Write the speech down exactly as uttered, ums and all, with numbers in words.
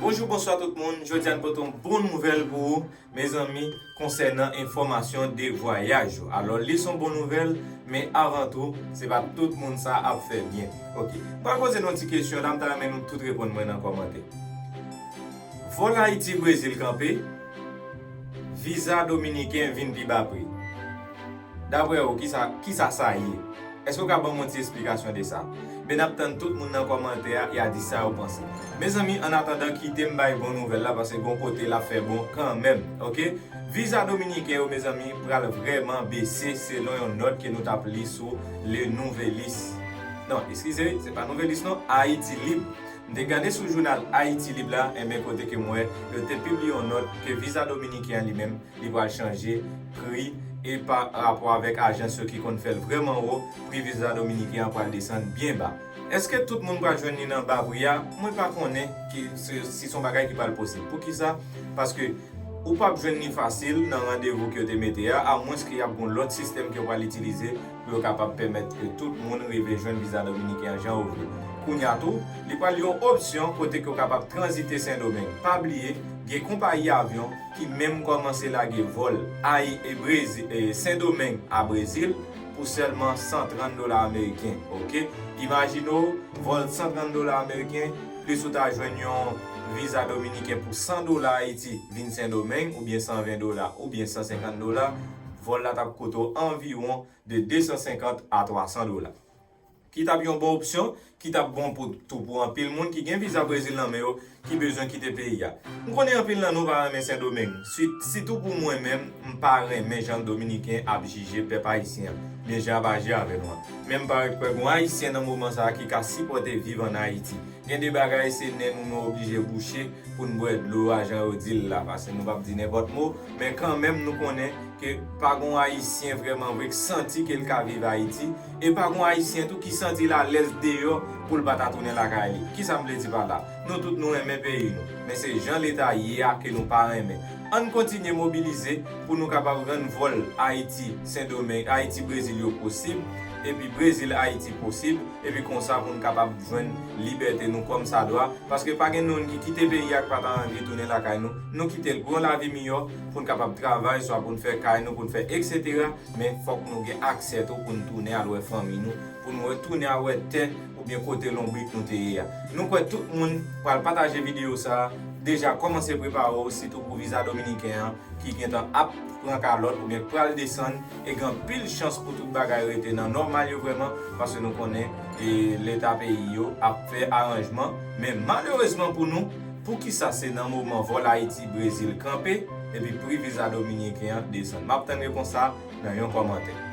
Bonjou, bonswa tout moun. Jodi a n pote yon bon nouvèl pou ou, mezanmi, konsènan enfòmasyon de vwayaj yo. Alò, li se yon bon nouvèl, men avan tou, se pa tout moun sa ap fè byen. Ok. M pral poze nou yon ti kesyon la, m ta renmen nou tout reponn mwen nan kòmantè. Vòl Ayiti Brezil kanpe, viza dominiken vin pi ba pri. Daprè ou, kisa, kisa sa ye? Èske w ka ban m yon ti esplikasyon de sa? Men n ap tann tout moun nan kòmantè a, y a di sa yo panse. Mezanmi, an atandan, kite m bay bon nouvèl la, paske gon kote l ap fè bon kanmenm, ok? Viza dominiken yo, mezanmi, pral vrèman bese selon yon nòt ke nou t ap li sou Le Nouvelliste. Non, eskize, se pa Nouvelliste non, Haiti Libre. M te gade sou jounal Haiti Libre la, enben kote ke m wè, yo te pibliye yon nòt ke viza dominiken an li menm, li pral chanje pri e pa rapò avèk ajans yo ki konn fè l vrèman wo, pri viza dominiken an pral desann byen ba. Èske tout moun pral jwenn li nan ba pri a? Mwen pa konnen ki, si, si se yon bagay ki pral posib. Poukisa? Paske ou p ap jwenn li fasil nan randevou ke yo te mete a, amwenske y ap gon lòt sistèm ke yo pral itilize pou yo kapab pèmèt ke tout moun rive jwenn viza dominiken an jan yo vle. Kounye a tou, li pral yon opsyon kote ke w kapab tranzite Sendomeng. Pa bliye, gen konpayi avyon ki menm kòmanse lage vòl Ay-, e Brezi-, e Sendomeng a Brezil pou sèlman san trant dola ameriken, ok? Imajine w, vòl san trant dola ameriken, plis ou ta jwenn yon viza dominiken pou san dola Ayiti vin Sendomeng, oubyen san ven dola, oubyen san senkant dola, vòl la t ap koute w anviwon de de san senkant a twa san dola. Ki t ap yon bon opsyon, ki t ap bon pou, tou pou anpil moun ki gen viza Brezil nan men yo, ki bezwen kite peyi a. M konnen anpil nan nou pa renmen Sendomeng, si-, sitou pou mwen menm, m pa renmen jan dominiken ap jije pèp ayisyen an, byen jan y ap aji avè nou an. Men m pa kwè gon ayisyen nan moman sa a ki ka sipòte viv ann Ayiti. Gen de bagay se nen nou nou oblije bouche pou n bwè dlo a jan yo di l la, paske nou p ap di nenpòt mo, men kanmenm nou konnen ke pa gon ayisyen vrèman vre k santi ke l ka viv Ayiti, e pa gon ayisyen tou ki santi l alèz deyò pou l pa ta tounen lakay li. Kisa m vle di pa la? Nou tout nou renmen peyi nou, men se jan leta ye a ke nou pa renmen. Ann kontinye mobilize pou nou kapab rann vòl Ayiti, Sendomeng, Ayiti, Brezil yo posib, epi Brezil, Ayiti posib, epi konsa pou n kapab jwenn libète nou kòmsadwa, paske pa gen moun ki kite peyi a k pa ta anvi tounen lakay nou. Nou kite l pou yon lavi miyò, pou n kapab travay, swa pou n fè kay nou, pou n fè etsetera, men fòk nou gen aksè tou pou n tounen al wè fanmi nou, pou n retounen al wè tè oubyen kote lonbrit nou te ye a. Nou kwè tout moun pral pataje videyo sa a, deja kòmanse prepare w, sitou pou viza dominiken an, ki gentan ap pran kalòt oubyen k pral desann, e gen anpil chans pou tout bagay rete nan nòmal yo vrèman, paske nou konnen, e, leta peyi yo ap fè aranjman, men malerezman pou nou, poukisa se nan moman vòl Ayiti Brezil kanpe, epi pri viza dominiken an desann? M ap tann repons sa nan yon kòmantè.